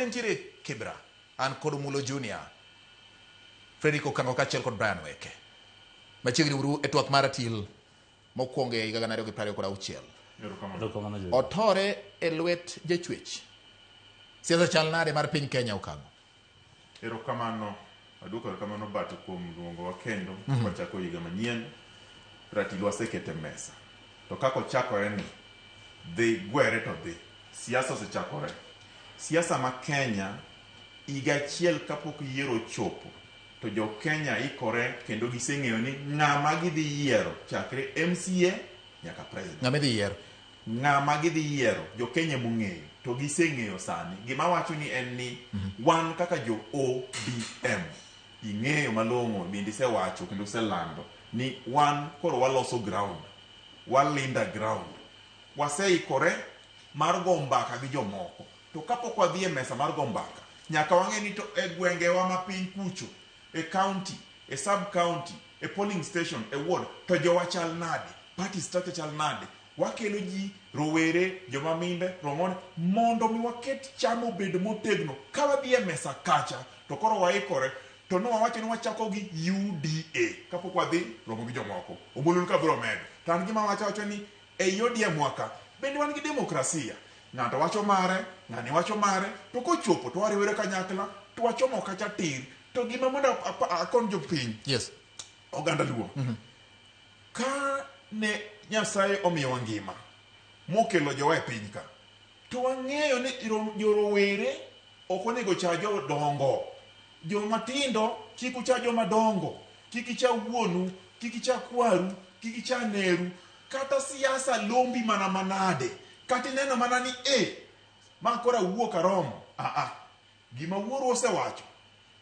nitiere Kibra. An kod Mulo Junior, Fredrick Okango kaachiel kod Brian Weke. Machiegni uru e twak mar ratil mokwongo e higa 2026. Erokamano Jojo. Otore e lwet jachwech. Siasa chal nade mar piny Kenya Okango? Erokamano. Aduoko erokamano Bato kuom luongowa kendo wachako higa manyien. Ratil wasekete mesa. To kaka ochakore ni, dhi gwere to dhi. Siasa osechakore. Siasa ma Kenya higa achiel kapok yiero ochopo to jo Kenya ikore kendo giseng'eyo ni ng'ama gidhi yiero chakre MCA nyaka president. Ng'ama idhi yiero? Ng'ama gidhi yiero jo Kenya emong'eyo to giseng'eyo sani. Gima wacho ni en ni wan kaka jo ODM ing'eyo malong'o bende isewacho kendo iselando ni wan koro waloso ground, walinda ground. Waseikore mar go mbaka gi jomoko. To kapok wadhi e mesa mar go mbaka, nyaka wang'e ni to e gwengewa ma piny kucho, e county, e sub county, e polling station, e ward, to jowa chal nade? Party structure chal nade? Wakelo ji, rowere, joma minde, rong'one, mondo mi waket chama obed motegno. Ka wadhi e mesa kacha, to koro waikore. To ne wawacho ni wachako gi UDA kapok wadhi romo gi jomoko. Omolo ka biro medo. To an gima wacho awacho ni ei ODM wa ka, bende wan gi demokrasia. Ng'ato wacho mare, ng'ani wacho mare, to kochopo to wariwore kanyakla, to wachomo kacha tir. To gima mondo akon jopiny, oganda luo, ka ne Nyasaye omiyowa ngima, mokelo jowa e piny ka, to wang'eyo ni jorowere ok onego cha jodongo. Joma tindo kik ucha joma dongo, kik icha wuonu, kik icha kwaru, kik icha neru. Kata siasa lombi mana manade, kata ineno mana ni e, ma koro awuok aromo. Aa, gima wuoru osewacho,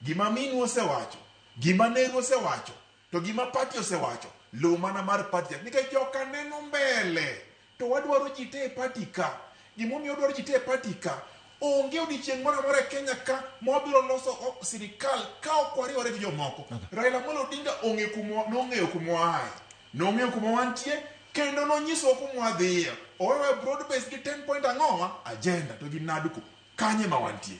gima minu osewacho, gima neru osewacho, to gima party osewacho, luw mana mar party. Nikech joka neno mbele, to wadwaro ji te e party ka. Gimomiyo wadwaro ji te e party ka, onge odiochieng' moro amora e Kenya ka ma wabiro loso sirikal ka ok wariwore gi jomoko. Raila Amolo Odinga ong'e kuma, nong'eyo kuma waaye, nong'eyo kuma wantie, kendo nonyisowa kuma wadhiye. Owewa broad base gi 10 point ang'owa agenda to gi NADCO. Kanye ma wantie?